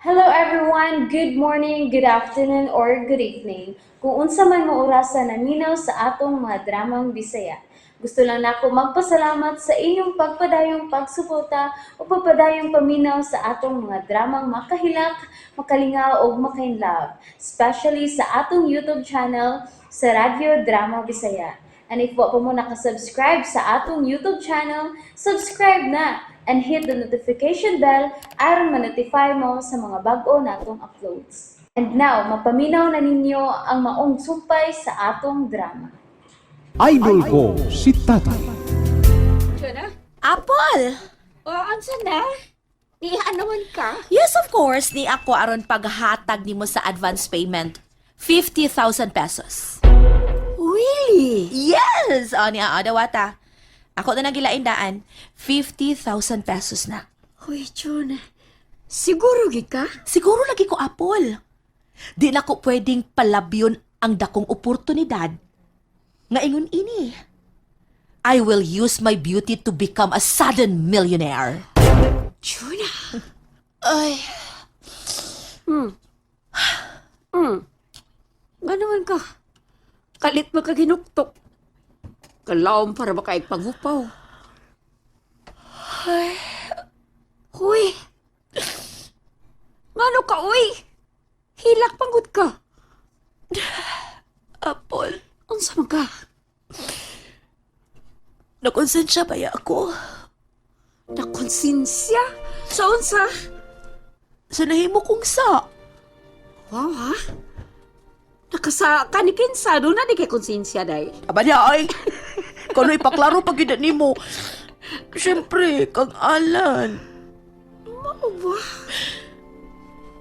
Hello everyone! Good morning, good afternoon, or good evening. Kung unsa man mo orasa naminaw sa atong mga dramang Bisaya. Gusto lang nako magpasalamat sa inyong pagpadayong pagsuporta o pagpadayong paminaw sa atong mga dramang makahilak, makalingaw ug makainlove, especially sa atong YouTube channel sa Radyo Drama Bisaya. And if wa pa mo nakasubscribe sa atong YouTube channel, subscribe na and hit the notification bell aron ma-notify mo sa mga bag-o natong uploads. And now, mapaminaw na ninyo ang maong sumpay sa atong drama. Idol ko si Tatay. Diyan. Apple! O, ansa na? Niya naman ka? Yes, of course. Ni ako aron paghatag nimo sa advance payment. 50,000 pesos. Really? Yes! O, niya, o, dawata. Ako na nagilain daan. 50,000 pesos na. Uy, Jun. Siguro gid ka? Siguro lagi ko, Apple. Di na ko pwedeng palabyon ang dakong oportunidad. Nga ingon ini. I will use my beauty to become a sudden millionaire. Jun. Ay, Nga naman ka? Kalit mo ka ginuktok. Kalawom para makaigpanghupaw. Huy! Ngano ka, uy? Hilak pangod ka. Apple. Unsa man ka? Nakonsensya ba ya ako? Nakonsensya? Sa unsa? Sa nahimo kong sa. Wow, ha? Nakasa ka ni Kinsa, doon na di kay konsensya, day. Aba niya ay. Kano ipaklaro pag yun nimo. Siyempre, kang Alan. Mao ba?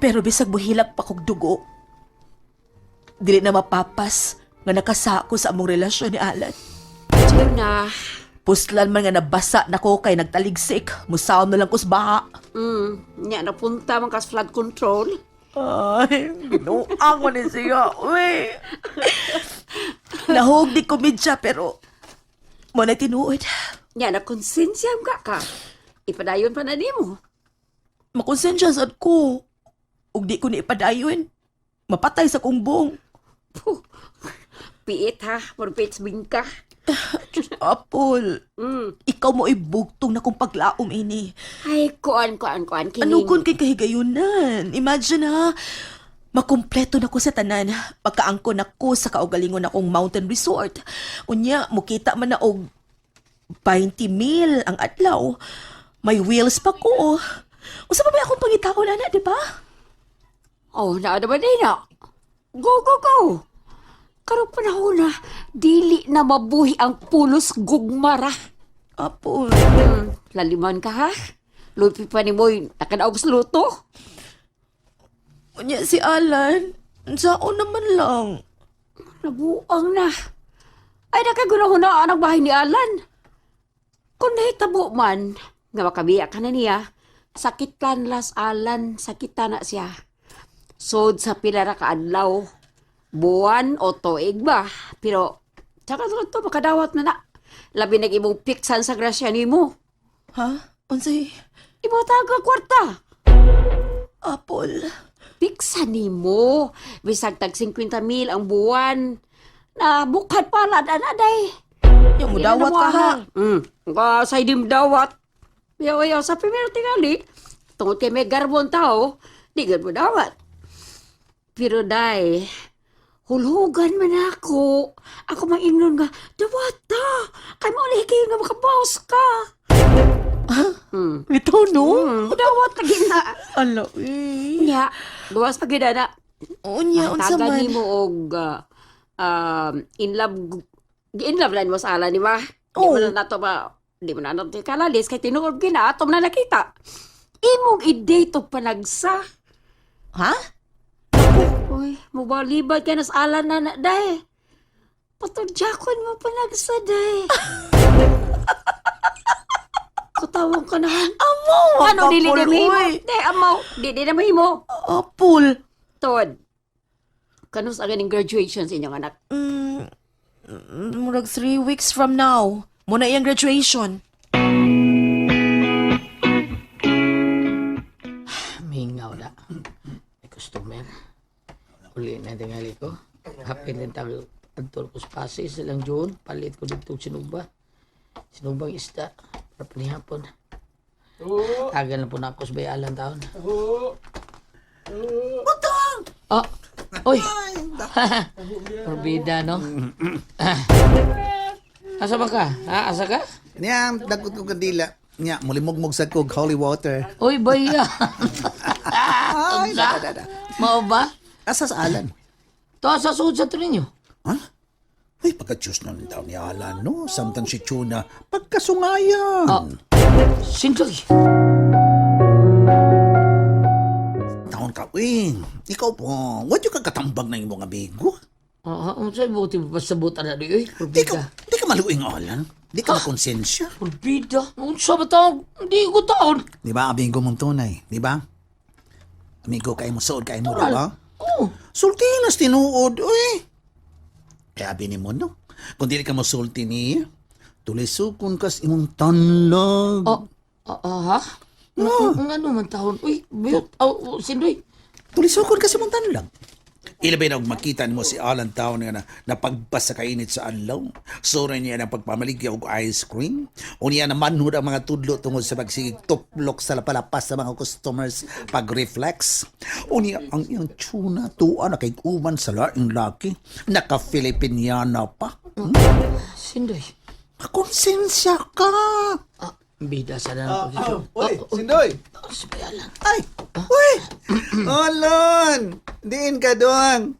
Pero bisag buhilak pa kog dugo. Dili na mapapas nga nakasako sa among relasyon ni Alan. Juna. Puslan man nga nabasa na ko kay nagtaligsik. Musaon na lang ko sa baha. Nya napunta man kas flood control. Ay, ginuang man ni siya. Uy. Nahog di komedya pero mo na tinuod. Nya na konsensya ka ka. Ipadayon pa na nimo. Makonsensya sad ko. Ug di ko ni ipadayon. Mapatay sa kumbong. Puh. Piit ha, murag piit sa bingka. Apple, ikaw mo ibugtong na kong paglaom ini. Ay, kuan, kuan, kuan. Kining. Ano kun kay kahigayunan? Imagine ha, makumpleto na ko sa tanan. Pagkaangko na ko sa kaugalingon akong mountain resort. Unya, mukita man na og 20 mil ang adlaw. May wheels pa ko. Usa pa ba akong pangitaon, ana, di ba? Oh, naa naman din na. Go, go, go. Karong panahon na, dili na mabuhi ang pulos gugmara. Apple. Laliman ka ha? Lupi pa ni Moy, nakanaog sa luto. Unya si Alan, saon naman lang. Nabuang na. Ay, nakagunahunaan ang bahay ni Alan. Kung nahitabo man, nga makabiya ka na niya, sakitan las Alan, sakitan na siya. Sod sa pila ra ka adlaw, buwan o tuig ba? Pero, tsaka to, makadawat na na. Labi nag imong piksan sa grasya nimo. Ha? Unsay Imo taga kwarta. Apple? Piksa nimo. Bisag tag 50 mil ang buwan. Na bukad palad anaday. Yung mudawat ka ha. Ka sa di dawat. Yaw yaw sa primero tingali. Tungod kay may garbon tao, di gud mo dawat. Pero day, hulhugan man ako. Ako maingnon nga, dawat ta. Kay mo ulit kayo nga makabawas ka. Ito no? Dawat lagi na. Ala, eh. Nya, gawas pa gid na. Unya, unsa Tagan man. nimo og in love in love na nimo sa Alan, di ba? Di Oo. mo na nato ba di mo na nato kalalis kay tinuod gina atom na nakita. Imong i-date og panagsa. Ha? Uy, mobalibad ka na sa Alan na na day. Patudyakon mo panagsa day. Kutawang ka na. Amo, Ano dili na Apple, mahimo? uy. Day amaw, dili na mahimo. Apple. Tod. Kanus ang ganing graduation sa inyong anak? Murag 3 weeks from now. Muna iyang graduation. Mingaw Mao na. May customer. Uli na tingali ko. Hapin din tayo. Adto ko sa Pasay silang June. Palit ko dito sinugba. Sinubang isda. Para panihapon. Tagal na po na ako sa bayalan taon. Butong! Oh! Uy! Porbida, no? Asa ba ka? Ha? Asa ka? Niya, dagot ko kandila. Niya, mulimugmog sa kog holy water. Uy, baya! Ay, da, da, da. Mao ba? Asa sa Alan? To asa suod sa to ninyo? Ha? Ay, pagka-choose na ng taon ni Alan, no? Samtang si Chuna, pagkasungayan. Oh. Sintoy! Taon ka, uy. Ikaw po, what yung kakatambag na imong amigo? Ah, unsay buti pasabutan na di uy? Di ka, Porbida. di ka maluing, Alan. Di ka makonsensya. Porbida? Unsa ba taon? Di ko taon. Di ba, amigo mong tunay? Di ba? Amigo kay mo, suod kay mo, di ba? Oh, Sulti nas tinuod, uy. Kaya bini mo, no? Kung dili ka mosulti niya, tulisukon kas imong tanlog. oh, ah, ah, ha? No. Ang ano man taon? Uy, biyot. Oh, oh, sindoy. Tulisukon kas imong tanlog. Ilabi na og makita nimo si Alan taon nga na napagpas sa kainit sa adlaw. Sura niya ng pagpamaligya og ice cream. Unya na manhud ang mga tudlo tungod sa pagsigig tuplok sa lapalapas sa mga customers pag-reflex. Unya ang iyang tuna tuwa na kay uman sa laing laki. Naka-Filipiniana pa. Sindoy. Makonsensya ka. Ah, bida sa na. Uy, Sindoy! Oh, sa bayalan. Ay! Uy! Olon! Diin ka doon!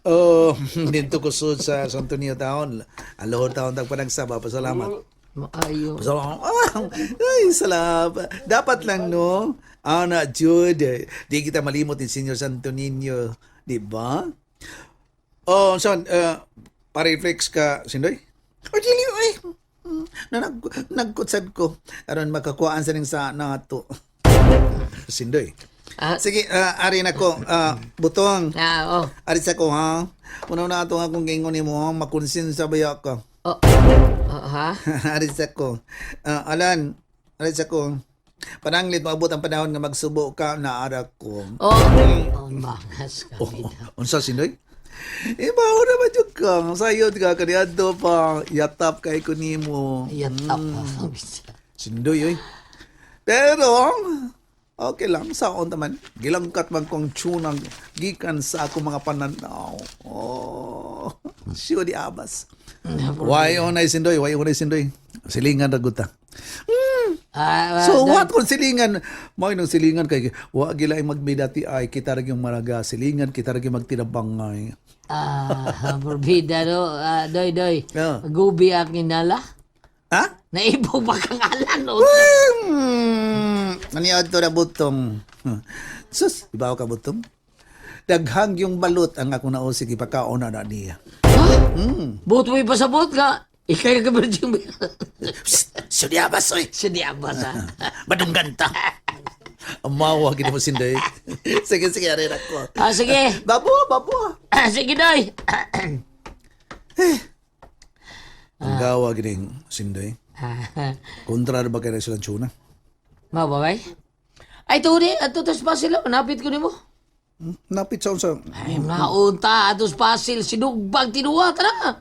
Oh, dito ko sud sa San Antonio taon. Alohor taon tag panagsaba. Pasalamat. Maayo. Pasalamat. Ah, ay, salamat. Dapat lang, no? Ana, Jude. Di kita malimot ni Senior Santo Niño. Di ba? Oh, son, pariflex ka, Sindoy? O, dili, ay. Na, nagkutsad ko. Aron makakuhaan sa ning sa nato. Sindoy. Ah, Sige, ari na ko. Butong. ah, oh. Ari sa ko, ha? Una na ato nga kung gingon nimo, ha? Makonsinsa ba ya ka? Oh. Ah, ha? Ari sa ko. Alan, ari sa ko. Pananglit, maabot ang panahon nga magsubo ka, naara ko. Oh. Oh, bangas ka, bida. Unsa Sindoy? Ibaho na ba jud ka? Sayod ka kaniadto pa yatap kay ko nimo. Yatap pa. Bida. Sindoy oy. Pero okay lang saon taman. Gilangkat man kong tsunang gikan sa ako mga pananaw. Oh, siyo di abas. Why onay Sindoy? Why onay Sindoy? Silingan ra gud ta. Ah, So ah, what kung silingan? Mao nung silingan kay wa gila ay magmidati ay kita ra yung maraga silingan kita ra yung magtinabangay. Ah, porbida no. Ah, doy, doy. Ah. Gubi ang inala. Ha? Naibog ba kang alan? No? Ano to na butong? Sus, ibaw ka butong? Daghang yung balot ang ako nausig ipakaon na na niya. Ha? Buot mo ipasabot ka. Ikay ka ba yung Psst! Sudyabas, oy! Siniyabas ha. Madunggan ta! Amawa, gini mo sinday. Sige, sige, arin ako. Ah, sige. Babo, babo! Ah, sige, doy. Ang gawa, gini, sinday. Kontra na ba kayo silang tuna? Mao ba, bay? Ay, tuni, ato tas pasil oh. Napit ko nimo. Napit sa unsa. Ay, maunta, ato pasil. Sinugbag tinuwa, tara.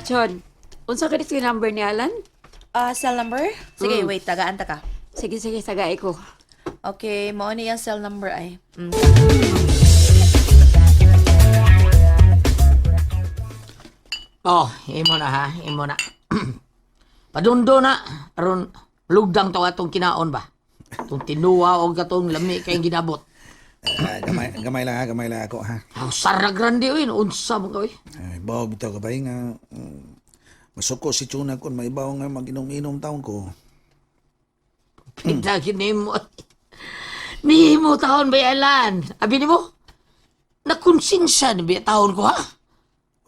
John, unsa ka dito yung number ni Alan? Ah, cell number? Sige, wait, tagaan ta ka. Sige, sige, tagay ko. Okay, mao ni ang cell number ay. Mm. Oh, imo na ha, imo na. Padundo na, aron lugdang to atong kinaon ba? Itong tinuwa o katong lami kayong ginabot. Ah, gamay, gamay lang ha, gamay lang ako ha. Aw, sara grande oy, unsa mo ka oy. Ay, bawo bitaw ka ba nga masuko si Tuna kun maibaw nga mag-inom-inom taon ko. Pinta nimo. Nimo taon ba alan? Abi nimo? Nakonsensya ni biya taon ko ha?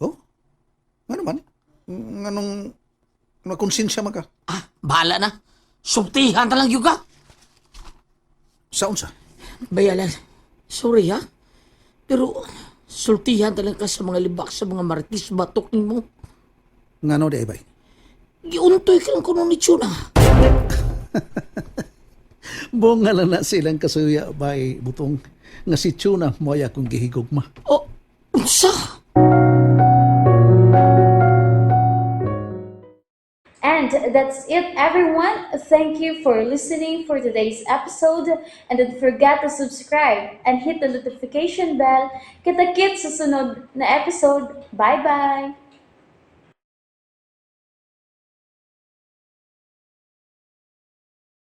Oh? Ano man? Anong nakonsensya man ka? Ah, bahala na. Sultihan ta lang yun ka. Sa unsa? Bayalan, sorry ha. Pero sultihan talaga ka sa mga libak sa mga maritis batok nimo. Ngano di ay bay? Giuntoy ka lang kuno ni Chuna. Bunga lang na silang kasuya bay butong nga si Chuna mo ay akong gihigugma. Oh, unsa? And that's it, everyone. Thank you for listening for today's episode. And don't forget to subscribe and hit the notification bell. Kita-kits sa sunod na episode. Bye-bye!